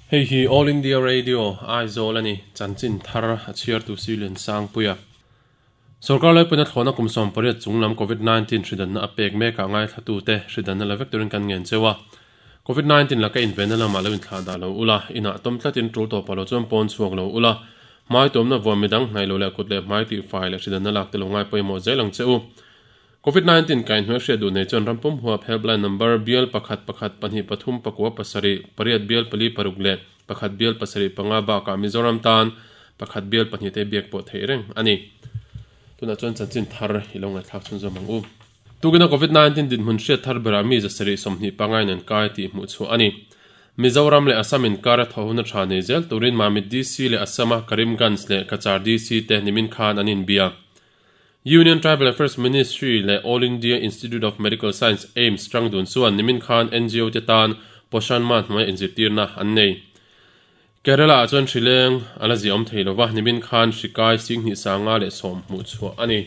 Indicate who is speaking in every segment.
Speaker 1: Hei hi All India Radio, Aizawl a ni, chanchin thar a chhiartu Silian Sangpuia. Sorkar Laipuna thlawhna kum 18 chunglam Covid 19 hridanna a pek mekah ngaithlatute hridanna la vek turin kan ngen cheu a. Covid 19 laka invenna lamah lo inthlah dah lo ula, inah tawm tlatin tul tawpah lo chuan pawn chhuak lo ula, hmai tuamna vuah midang hnaih lo leh kut leh hmai tihfai leh hridanna lak te lo ngai pawimawh zel ang che u. Covid 19 kaihhnuai hriat duh nei chuan ram pum huap helpline number bial pakhat pakhat pahnih pathum pakua pasarih pariat bial pali paruk leh pakhat bial pasarih panga bakah Mizoram tan pakhat bial pahnih te biak pawh theih reng a ni. Tunah chuan chanchin thar i lo ngaihthlak chhunzawm ang u. Tukina Covid 19 dinhmun hriat thar berah mi zasarih sawmhnih pangai in an kai tih hmuh chhuah a ni. Mizoram leh Assam inkara thawhhuna tha nei zel turin Mamit DC leh Assam-a Karimganj leh Cachar DC te nimin khan an inbia. Union Tribal Affairs Ministry leh All India Institute of Medical Science, AIIMS, tang dun chuan nimin khan NGO te tan Poshan Maah hnuaia inzirtirna an nei. Kerala ah chuan hri leng a la ziahawm thei lova, nimin khan hri kai singhnih sanga leh sawm hmuh chhuah a ni.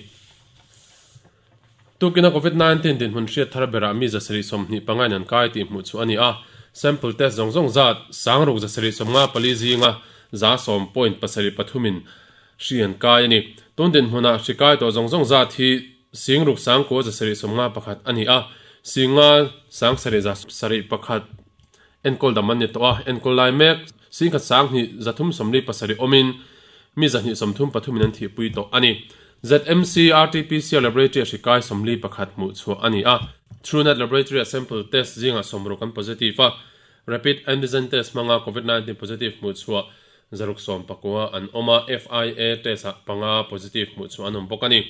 Speaker 1: Tukina Covid 19 dinhmun hriat thar berah mi zasarih sawmhnih panga in an kai tih hmuh chhuah a ni a, sample test zawng zawng zat sangruk zasarih sawmnga pali zinga za sawm point pasarih pathum in Hri an kai a ni. Tun dinhmunah hri kai tawh zawng zawng zat hi Singruk sangkua zasarih sawmnga pakhat a ni a, Singa sangsarih zasarih pakhat enkawl dam an ni tawh a, enkawl lai mek Singkhat sanghnih zathum sawmli pasarih awmin mi zahnih sawmthum pathumin an thihpui tawh a ni. ZMC RTPCR Laboratory-a hri kai sawmli pakhat hmuh chhuah a ni a. Truenat Laboratory-a sample test zingah sawmruk an positive a, Rapid Antigen Test hmanga Covid 19 positive hmuh chhuah Zaruk sawm pakua an awm a, FIA test ah panga positive hmuh chhuah an awm bawk a ni.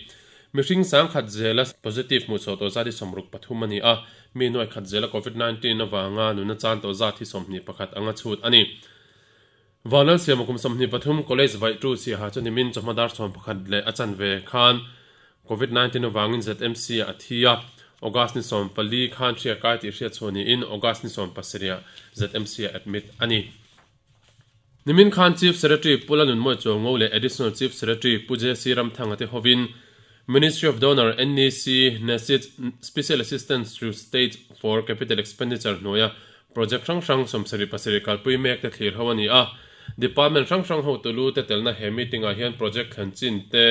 Speaker 1: Mihring sangkhat zela positive hmuh chhuah tawh zat hi sawmruk pathum a ni a, mi nuai khat zela Covid 19 avanga nuna chan tawh zat hi 21 anga chhut a ni. Vanlal Siama kum 23 College vaih tu Siaha chu nimin chawhma dar 11 leh a chanve khan Covid 19 avangin ZMC ah a thi a, August ni 14 khan hria kai tih hriat chhuah niin August ni 17 ah ZMC ah admit a ni. Nimin khan Chief Secretary Pu Lalnunmawi Chuango leh Additional Chief Secretary Pu JC Ramthanga te hovin Ministry of Donor NEC NESID Special Assistance to State for Capital Expenditure hnuaia project hrang hrang sawmsarih pasarih kalpui mek te thlir ho a ni a. Department hrang hrang hotu lu te telna he meeting ah hian project thlen chin te,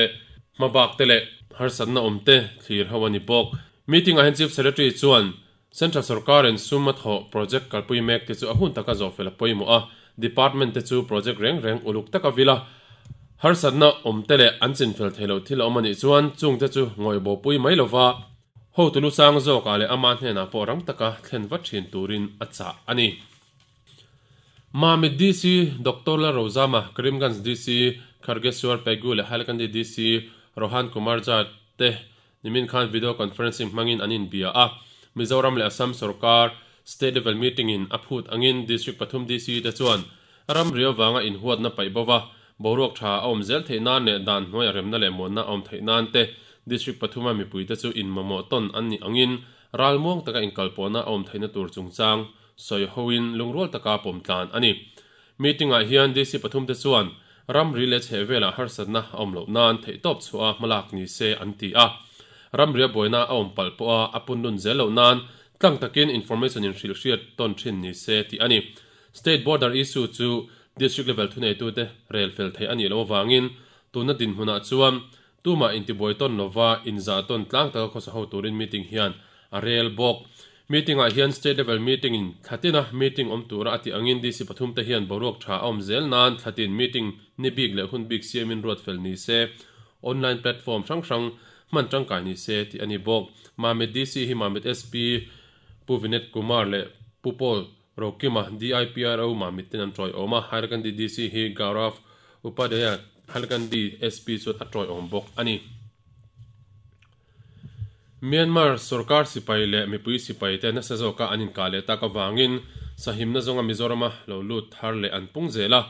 Speaker 1: hmabak te leh harsatna awm te thlir ho a ni bawk. Meeting ah hian Chief Secretary chuan Central sorkarin sum a thawh project kalpui mek te chu a hun taka zawhfel a pawimawh a, department te chu project reng reng uluk taka vil a, harsatna awm te leh an chinfel thei loh thil a awm a nih chuan chung te chu ngawih bopui mai lova hotu lu sang zawkah leh ama hnenah pawh rang taka thlen vat thin turin a chah a ni. Mamit DC Doctor Lalrozama, Karimganj DC Khargeswar Pegu leh Hailakandi DC Rohan Kumar Jha te Nimin khan video conferencing hmangin an inbia a, Mizoram leh Assam sorkar State Level Meeting in a phut angin District pathum DC te chuan ramri avanga inhuatna paih bo va, boruak tha a awm zel theih nan leh dan hnuaia remna leh muanna a awm theih nan te District pathuma mipuite chu inmamawh tawn an nih angin ralmuang taka inkalpawhna a awm theihna tur chungchang sawi hoin lungrual taka pawm tlan a ni. Meeting ah hian DC pathum te chuan ramri leh chheh velah harsatna a awm loh nan theihtawp chhuah a hmalak ni se an ti a. Ramria buaina a awm palh pawh a a punlun zel loh nan tlang takin information in hrilh hriat tawn thin ni se tih a ni. State border issue chu district level thuneitute rel fel theih a nih loh avangin tuna dinhmunah chuan Tumah intibuai tawn lova inzah tawn tlang taka khawsa ho turin meeting hian a rel bawk. Meeting ah hian State Level Meeting in thlatina meeting awm tura a tih angin DC pathum te hian boruak tha a awm zel nan thlatin meeting ni bik leh hun bik siamin ruat fel ni se, online platform hrang hrang hman tangkai ni se tih a ni bawk. Mamit DC hi Mamit SP Pu Vinet Kumar leh Pu Paul Rokima, DIPRO Mamit ten an tawiawm a, Hailakandi DC hi Gaurav Upadhyaya, Hailakandi SP chuan a tawiawm bawk a ni. Myanmar sorkar sipai leh mipui sipai te nasa zawka an inkah leh tak avangin sahimna zawnga Mizorama lo lut thar leh an pung zel a.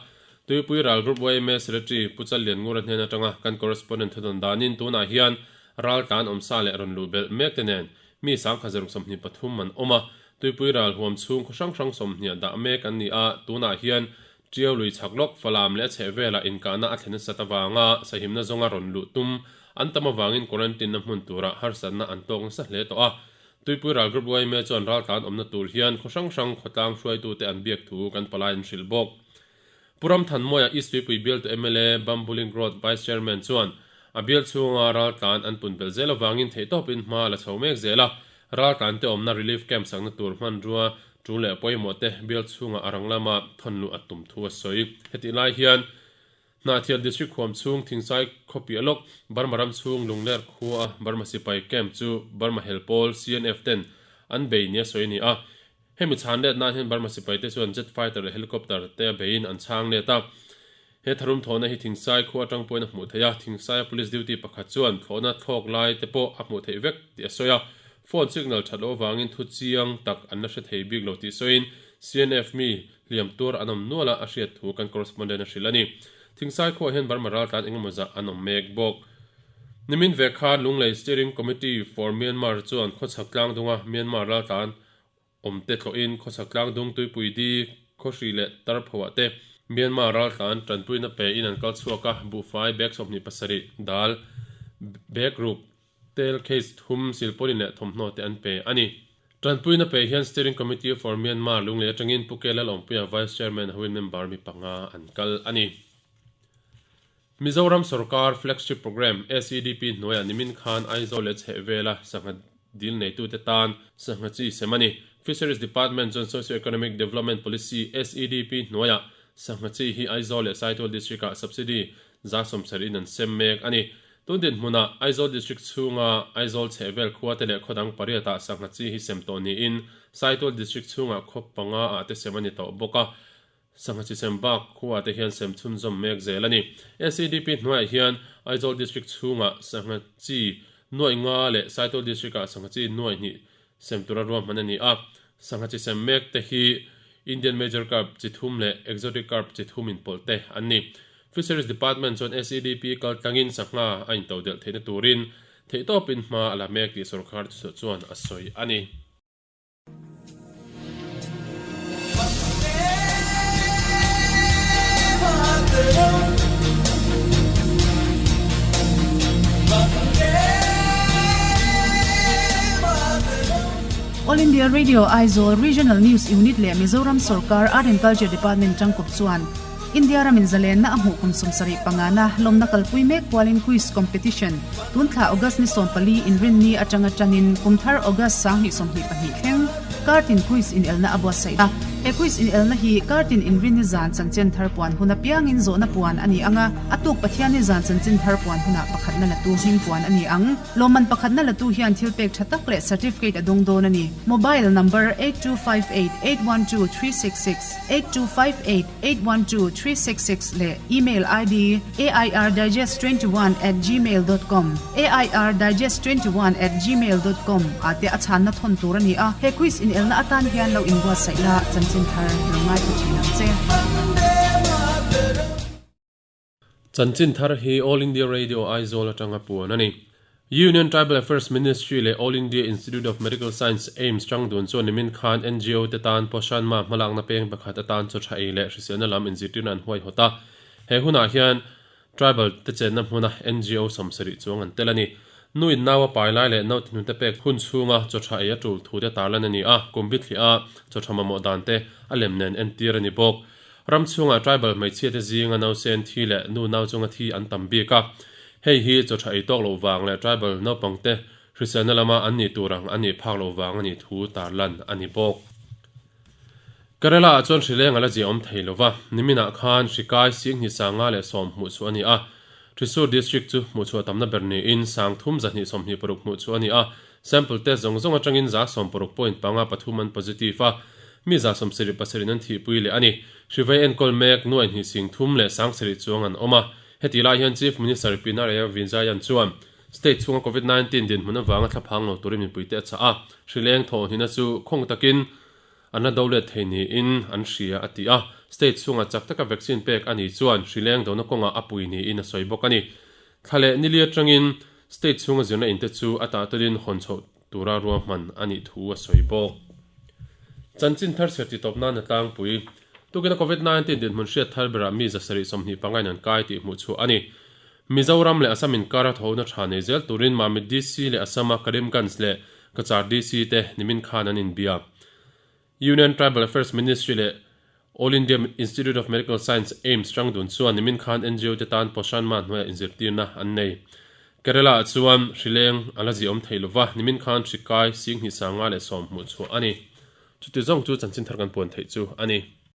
Speaker 1: Tuipui ral Group yma Secretary Pu Challian Ngura hnen atanga kan correspondent thudawn danin tunah hian ral tlan awmsa leh rawn luh belh mek te nen Mi sangkha zaruk 23 an awm a, Tuipui ral huam chhung khaw hrang hrang sawmhniah dah mek an ni a, tunah hian Ṭiau lui chhak lawk Falam leh a chheh velah inkahna a thlen nasat avanga sahimna zawnga rawn luh tum an tam avangin quarantine-na hmun turah harsatna an tawk nasa hle tawh a. Tuipui ral Group yma chuan raltlan awmna tur hian khaw hrang hrang khawtlang hruaitute an biak thu kan palai an hrilh bawk. Pu Ramthanmawia East Tuipui bialtu mla Bamboo Link Road Vice Chairman chuan a bial chhunga raltlan an pun belh zel avangin theihtawpin hma a la chho mek zel a, raltlante awmna relief camp sakna tur hmanrua tul leh pawimawh te bial chhunga a rang lama thawn luh a tum thu a sawi. Hetih lai hian Hnahthial District huam chhung Thingsai khaw piah lawk Burma ram chhung Lungler khua Burma sipai camp chu Burma hel pawl CNF ten an bei nia sawi a ni a. Hemi chhan let nan hian Burma sipaite chuan jet fighter leh helicopter te a beiin an chhang let a. He tharum thawhna hi Thingsai khua atang pawhin a hmuh theih a, Thingsaia police duty pakhat chuan thlawhna thlawk lai te pawh a hmuh theih vek tih a sawi a. Phone signal that loh avangin thu chiang tak an la hre thei bik lo tih sawiin CNF mi hliam tuar an awm nual a, a hriat thu kan correspondent a hrilh a ni. Thingsai khuaah hian Burma raltlan engemaw zah an awm mek bawk. Nimin ve khan Lunglei Steering Committee for Myanmar chuan khawchhak tlangdunga Myanmar raltlan awmte tlawhin khawchhak tlangdung tuipui di khawhri leh tarphoah te Myanmar raltlan tanpuina pe in an kal chhuak a, buhfai bag 27 dal bag ruk tel case thum silpawlin leh thawmhnaw te an pe a ni. Tanpuina pe hian Steering Committee for Myanmar Lunglei atangin Pu Ke Lalawmpuia Vice Chairman hoin member mi panga an kal a ni. Mizoram sorkar Flagship Programme, SEDP, hnuaiah nimin khan Aizawl leh chhehvela sangha dil neitute tan sangha chi sem a ni. Fisheries Department chuan Socio-Economic Development Policy, SEDP, hnuaiah sangha chi hi Aizawl leh Saitual District-ah subsidy 70% in an sem mek a ni. Tun dinhmunah Aizawl District chhunga Aizawl chhehvel khuate leh khaw dang pariatah sangha chi hi sem tawh niin Saitual District chhungah khaw panga ah te sem a ni tawh bawk a. Sangha chi sem bak khuaah te hian sem chhunzawm mek zel a ni. SEDP hnuaiah hian Aizawl District chhungah sangha chi nuaih nga leh Saitual District-ah sangha chi nuaih hnih sem tura ruahman a ni a. Sangha chi sem mek te hi Indian Major Carp chi thum leh Exotic Carp chi thum inpawlh te an ni. Fisheries Department chuan SEDP kaltlangin sangha a intodelh theihna turin theihtawpin hma a la mek tih sorkar chuan a sawi a ni.
Speaker 2: All India Radio Aizawl Regional News Unit leh Mizoram Sorkar Art and Culture Department tangkawp chuan India ramin zalenna a hmuh kum 75 na lawmna kalpui mek kualin Quiz Competition tun thla August ni 14 inrinni atanga tanin kumthar August 2022 thleng kartin quiz inelna a buatsaih a. He quiz inelna hi kartin inrinni zan chanchin thar puan hun apiangin zawhna puan a ni ang a, a tuk Pathianni zan chanchin thar puan hunah pakhatna latu hming puan a ni ang. Lawmman pakhatna latu hian thil pek tha tak leh certificate a dawng dawn a ni. Mobile number 8258812366, 8258812366 leh email ID airdigest21@gmail.com, airdigest21@gmail.com, ah te a chhanna thawn tur a ni a. He quiz inelna atan hian lo inbuatsaih la, chanchin thar lo ngaithla thin ang che.
Speaker 1: Chanchin thar hi All India Radio Aizawl atanga puan a ni. Union Tribal Affairs Ministry leh All India Institute of Medical Science, AIIMS, tangdun chuan nimin khan NGO te tan Poshan Ma hmalakna peng pakhat atan chaw tha ei leh hriselna lam inzirtirna an huaihawt a. He hunah hian Tribal te chenna hmuna NGO 70 chuang an tel a ni. Nu in nau a pai lai leh naute hnute pek hun chhunga chaw tha ei a tul thu te tarlan a ni a, kum bithliah a chaw tha mamawh dan te a lem nen entir a ni bawk. Ram chhungah tribal hmeichhia te zinga nausen thi leh nu nau chunga thi an tam bik a, hei hi chaw tha ei tawk loh vang leh tribal naupang te hriselna lama an nih tur ang an nih phak loh vang a nih thu tarlan a ni bawk. Kerala ah chuan hrileng a la ziah awm thei lova, niminah khan hri kai Singhni 510 hmuh chhuah a ni a, Thrissur district chu hmuh chhuah tamna ber niin 3226 hmuh chhuah a ni a, Sample test zawng zawng atangin 60.53 an positive a, mi 77 in an thihpui leh a ni. Hrivei enkawl mek nuai hnih sing thum leh 7000 chuang an awm a. Heti lai hian Chief Minister Pinarayi Vijayan chuan state chhunga Covid 19 dinhmun avanga thlaphang lo turin mipuite a chah a, hrileng thawhhnihna chu khawng takin an la do let thei niin an hria a ti a. State chhunga chak taka vaccine pek a nih chuan hrileng dona kawngah a pui niin a sawi bawk a ni. Thla leh ni li atangin State chhunga zirna inte chu a tahtalin hawn chhoh tura ruahman a nih thu a sawi bawk. Chanchin thar chhiar titawp nan a tlangpui. Tukina Covid 19 dinhmun hriat thar berah mi 725 in an kai tih hmuh chhuah a ni. Mizoram leh Assam inkara thawhna tha nei zel turin Mamit DC leh Assam-a Karimganj leh Cachar DC te nimin khan an inbia. Union Tribal Affairs Ministry leh All India Institute of Medical Science, AIIMS, tangdun chuan nimin khan ngo te tan Poshan Maah hnuaiah inzirtirna an nei. Kerala ah chuan hrileng a la ziahawm thei lova, nimin khan hri kai Singhnih 10 leh 10 hmuh chhuah a ni. Chuti zawng chu chanchin thar kan puan theih chu a ni.